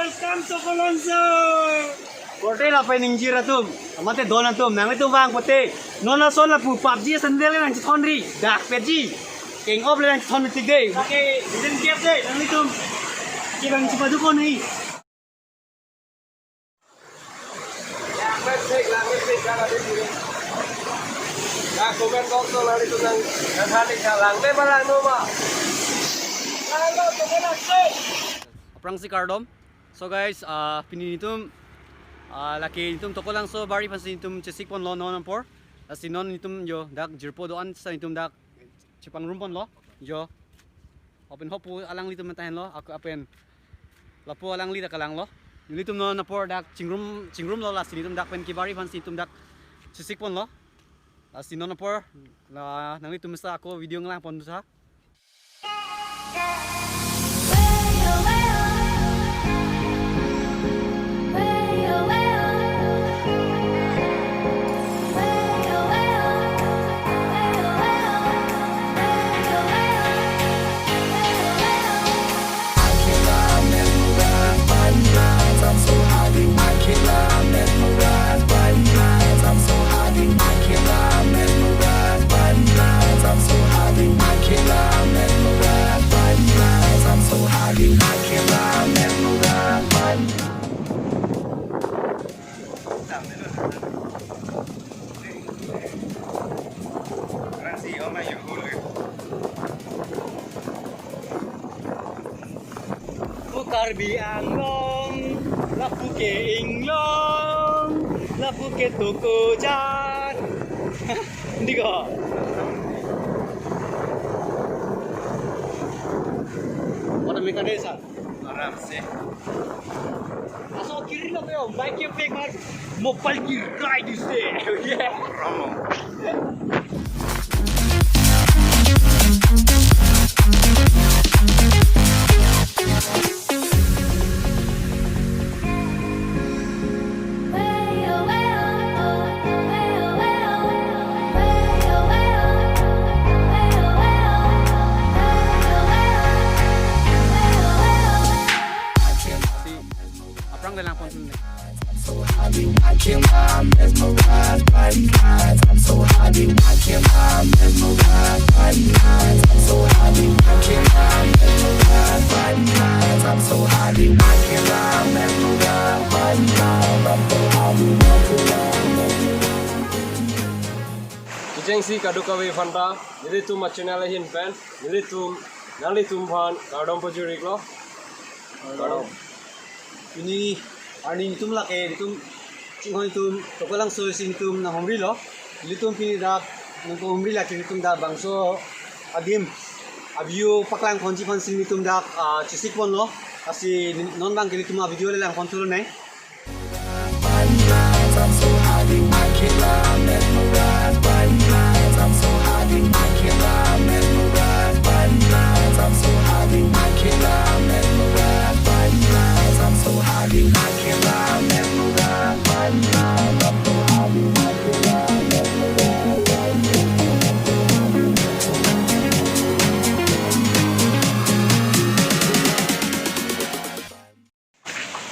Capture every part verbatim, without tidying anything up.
Welcome to Kolonso. Korte lapen ingjir atum, mate don atum, nanglitum vang korte. Non ason lapu PUBG sandal nangchethonri, dak peji. King of le nangchethon metik dei. Oke, didin kiap dei, nanglitum. Kibang chipadu ko nahi. Aphrangsi kardom. So guys, ah, pini netum, ah, lake netum Tokolangso abari aphansi netum chesik ponlo non apor. Lasi non netum yo dak jirpo do-an sa netum dak chepangrum ponlo. Yo. Open hopu alanglitum metahenlo, ako apen. Lapu alangli dak kalanglo. Netum non apor dak chingrum, chingrumlo, lasi netum dak pen kebari aphansi netum dak chesik ponlo. Lasi non apor, la nanglitum mesa ako video ngelang pon sa. Ko Karbi Anglong, lapu ke Inglong, lapu ke Tokojan. Hindi ko. What a mika desa. Aram se. Aso kiri lo kayo, bike ke pek mar, mobile ke ride iste. Yeah. Ramo. Si aphrang le lang pon sun le. Kechengsi kadokave aphanta, nelitum a-channel ahin pen nelitum, nanglitum aphan kardom pajir-iklo. Kardom. Pini arni netum lake netum chinghon netum Tokolangso isi netum nanghumrilo. Netum pini dak nangkehumri lake netum dak bangso adim a-view paklang ponji aphansi netum dak, ah, chesik ponlo. Lasi non abang ke netum a-video le lang pon thu lonang.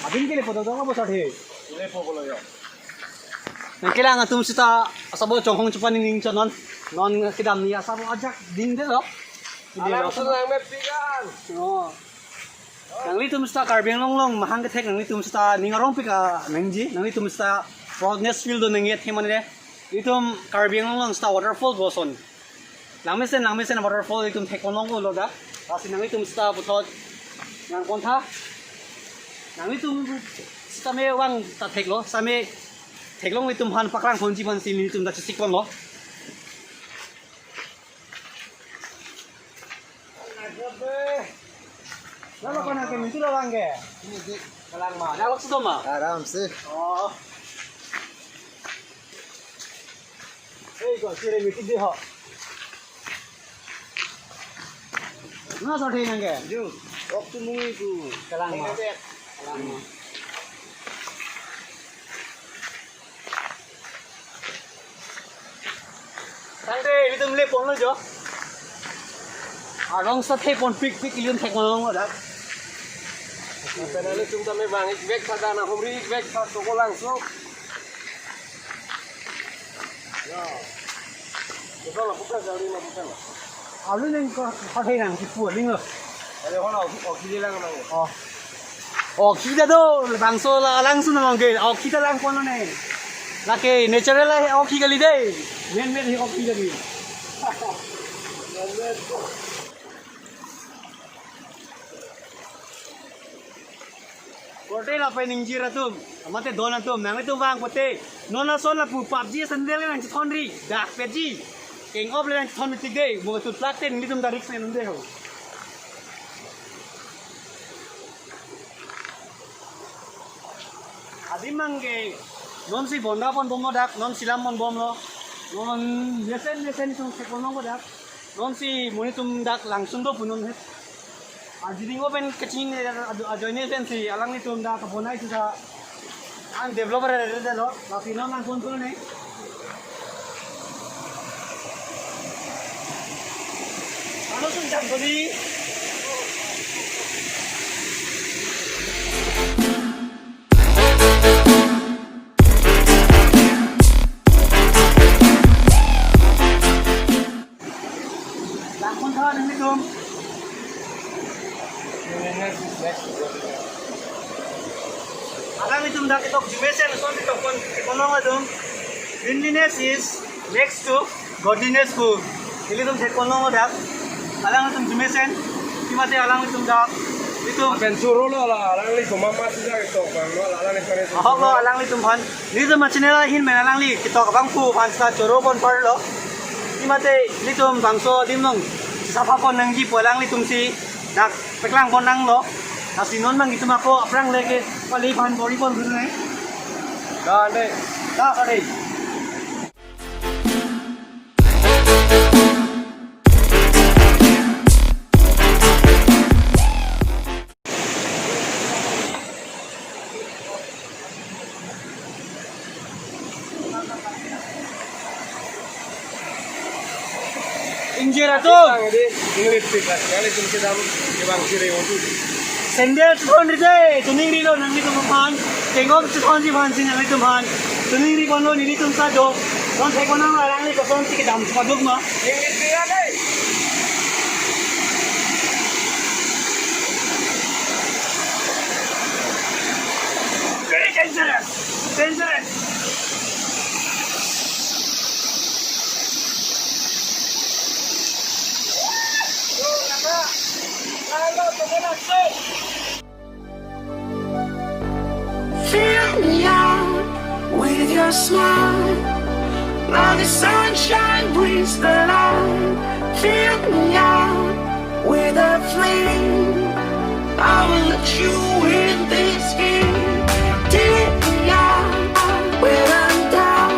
Abin ke lepo dodong abo sar he. Lepo bolo yo. Nangkelang atum sita asabo chonghong chupan ning chon non. Non kedam ni asabo ajak ding detlo. Alang sunang me pigan. Oh. Nanglitum sita Karbi Anglong along mahang kethek, nanglitum sita ning arong pik anangji, nanglitum sita proudness feel do nangji athema ne. Itum Karbi Anglong along sita waterfall boson. Langmesen, langmesen waterfall itum thek ponlonglo dak. Lasi nanglitum sita puthot nang kontha. Nanglitum sita me vang ta theklo, same theklong itum aphan paklang ponji aphansi netum dak chesik ponlo. Lalo ko nangke mintu lo lang ke? Ini di kalang ma. Dak lok sudah ma? Aram sih. Oh. Eh, kok sire miti di ho. Na so thei nangke? Ju. Waktu mungi ku. Kalang ma. Kalang ma. Tangte, ilitum le ponlo jo. Arong sa thek pon pik pik ilitum thek ponlo dak. Pen nanglitum tame vang-ik vek tha, dana humri-ik vek tha, Chokolangso. Ya. Betul lah, bukan kali ini, bukan lah. Alu neng ko, ko hei nang, si pu, ling lo. Ayo, hono, oki lang nang. Oh. Oki ta do, bangso la, langso nang ke, oki ta lang kono ne. Lake natural la oki kali dei. Man made hi oki kali. Korte lapen ingjir atum, mate don atum, nanglitum vang korte, non ason lapu PUBG sandal nangchethonri, dak PUBG, keng-op le nangchethon tik dei, mo tu plak ten, nelitum ta risk ne nunde ho. Adim mang ke, non si bonda pon bomlo dak, non si lam pon bomlo, non mesen mesen tum se pon bomlo dak. Non si monit atum dak langsun do pu non het. Ajiring open kachin, ajo-, ajoine pen si alanglitum dak kabonai sita ang developer re re lo. Lasi non lang pon pon ne. Ano sun jam tadi. Langpon tha nanglitum. Alanglitum dak ketok jumesen ason ketok pon, ketok long atum. Cleanliness is next to godliness pu. Ilitum thek pon long dak. Alanglitum jumesen. Timate alanglitum dak. Itum. Pen choro lo la, alanglitum mama sida ketok bang lo, alanglitum. Ahok lo alanglitum aphan. Nelitum achannel ahin pen alangli ketok abang pu aphan sita choro pon parlo. Timate nelitum bangso adim along sapha pon nangji pu alanglitum si dak paklang pon nanglo. Lasi non bang itum ako aphrang leke pali aphan bor-i pon dun ne. Da ne. Da kare. Ingjir atum. Ang di, inglit sih, Pak. Kali tum kedam, kebang siri untuk. Sandal chethonri dei, chiningri lo nanglitum aphan. Keng-op chethonji aphan si nanglitum aphan. Chiningri pon lo nelitum sado. Non thek pon nang alangli koson si kedam chethonduk ma. Inglit sih, ya, dei. Very dangerous. Dangerous. Fill me out with your smile. Now the sunshine brings the light. Fill me out with a flame. I will let you in this game. Take me out when I'm down.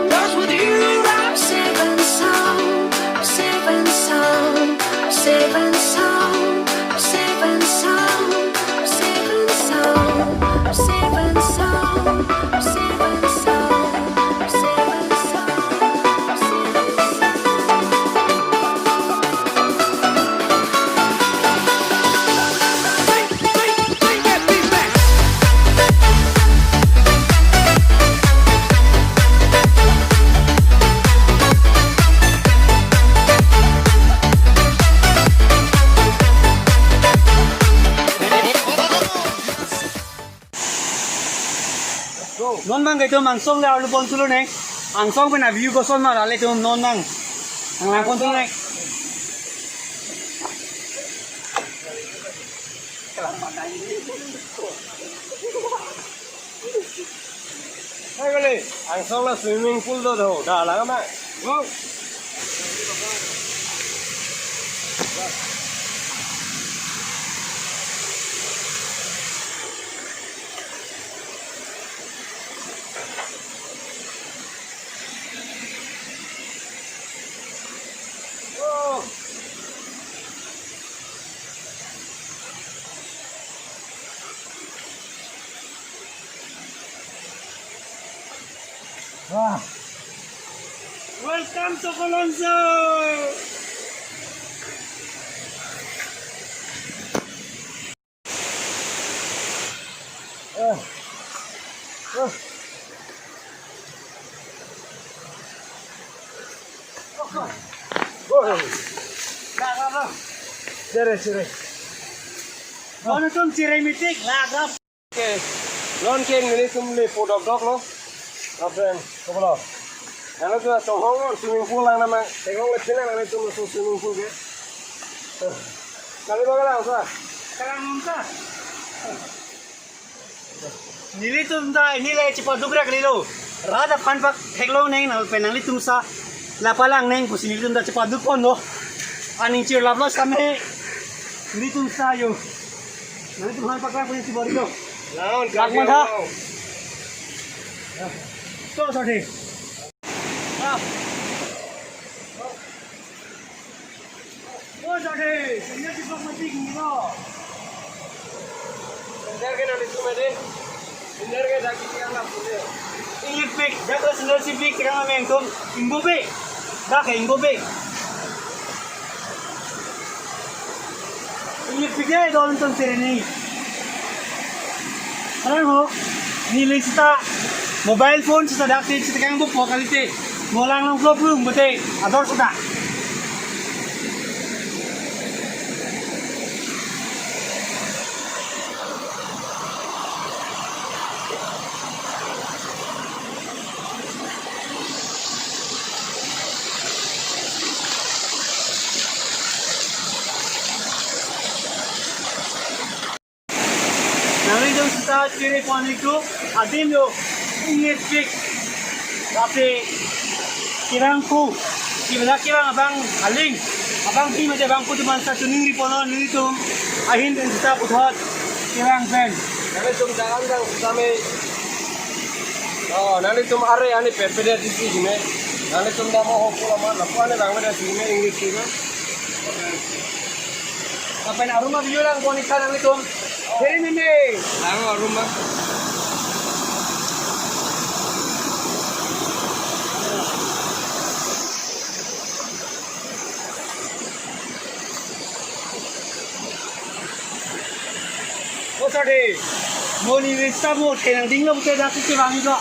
'Cause with you I'm safe and sound. I'm safe and sound. I'm safe and sound. I'm safe and sound. I'm safe and sound. I'm safe and sound. I'm safe and sound. Non bang ke itum angsong le arlu pon thulo ne. Angsong pen a-view koson ma, lale itum non bang. Nang lang pon thulo ne. Hai kali, angsong la swimming pool do do, da lang ma. Go. Wah. Welcome to Kolonso. Chere, chere. Bontum chere mitik lagrap. Oke. Non ke nelitum lepo dokdok lo. Apa yang? Kobolo. Yang itu song hong swimming pool lang nama. Tengok le pina nelitum swimming pool ke. Kali baga lang sa. Sekarang nonton. Nelitum ta neli chepaduk rak lilo. Rat aphan pak theklong neng nang pen nanglitum sa la palang neng pusi nelitum ta chepaduk pon lo. Aning chirlap lo same nelitum sa yo. Nanglitum aphan paklang punya si Borjo. Lawan Lak man ha. Lawan. So sorry. Ah. Oh, sorry. Senior di blok mati gini lo. Senior ke nanti cuma deh. Senior ke dak kiri yang lah punya. Ingit pik, dak senior si pik, kira main tum. Ingbo pik. Dak ke ingbo pik. Ingit pik ya, itu nonton seri ini. Alang ho, neli seta mobile phone seta dak si seta kang bupo kalite. Molang lang vlog lung bete ador seta. Nanglitum seta chere pon iktu adim yo ingit pik. Tapi kirang ku, kibla kirang abang aling, abang pi mate abang ku teman satu ningri pono nelitum ahin pen seta puthot kirang pen. Nanglitum dalam dang same. Oh, nanglitum are ani pepeda tisi gine. Nanglitum damo ho pula ma lapu ani dang beda sine ingit sine. Kapan aruma video lang pon ikta nanglitum. Seri meme. Lang aruma. Oh, sorry. Mo neli seta mo tenang ding lo, bukan dak si bang itu.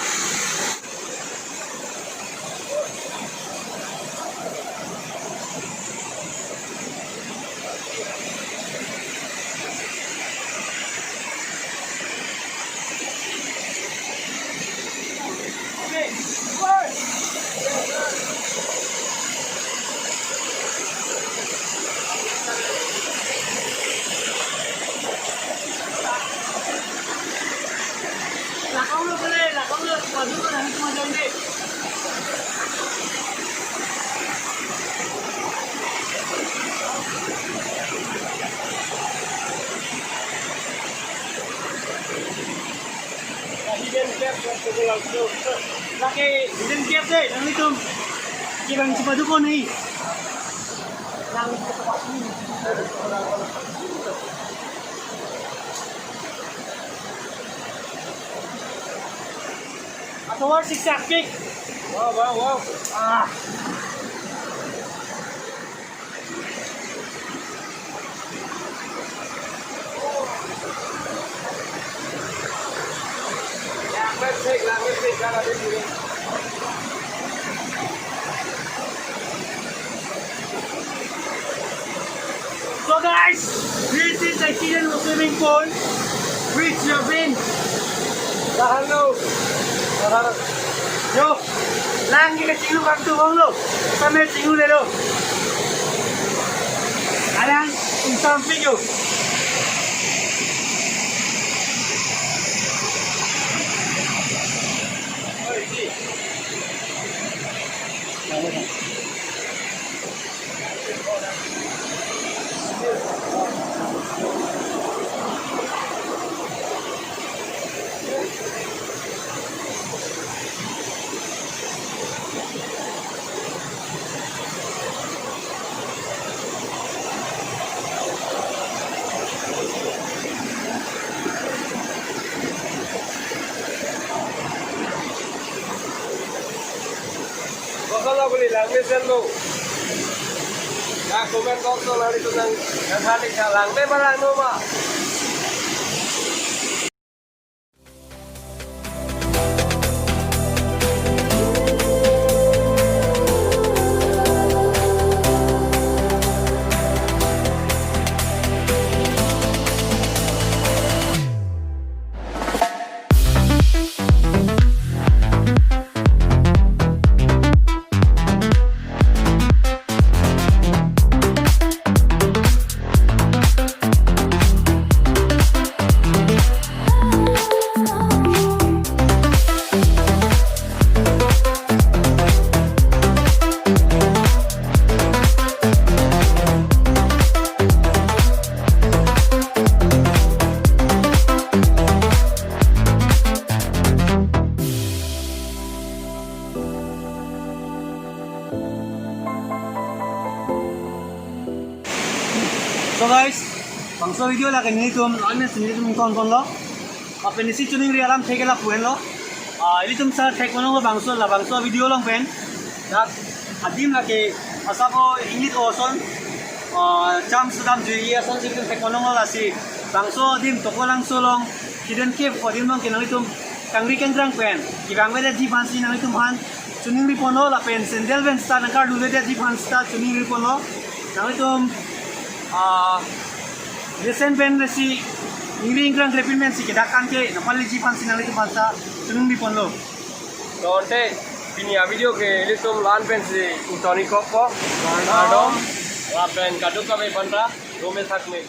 Hidden gap, lake hidden gap dei, nanglitum kibang chepaduk pon nai. Atovar siksak pik. Wow, wow, wow. Ah. So guys, this is the hidden swimming pool which you have been. Tahan lo. Tahan. Yo. Lang ke chinglu kangtung lo. Same chinglu le lo. Alang insam pik yo. Bosolo beli langmesen lo. Ya, comment box lo, nanglitum nang, nang halik sa langme ba langno ma. So guys, bangso video lake nelitum, ane nelitum ingkon ponlo. Lapen isi choningri alam thek ke lapu henlo. Ah, ilitum sa thek ponlonglo bangso, labangso video along pen. Dak adim lake asap inglit ason, ah, cham sudam juji asonsi ilitum thek ponlonglo lasi. Bangso adim Tokolangso along, Hidden Cave adim along ke nanglitum kangri kangkrang pen kevang avedetji aphansi nanglitum aphan choningri ponlo, lapen sandal pen sita nangkarlu avedetji aphan sita choningri ponlo. Nanglitum, ah, lesen pen si ingri ingkrang krepin pensi kedak an ke nangpaleji aphansi nanglitum aphan sita choningri ponlo. To ante pini avideo ke ilitum la-an pensi ingtonikokpo. Kardom. Lapen kadokave aphanta, dome thakme.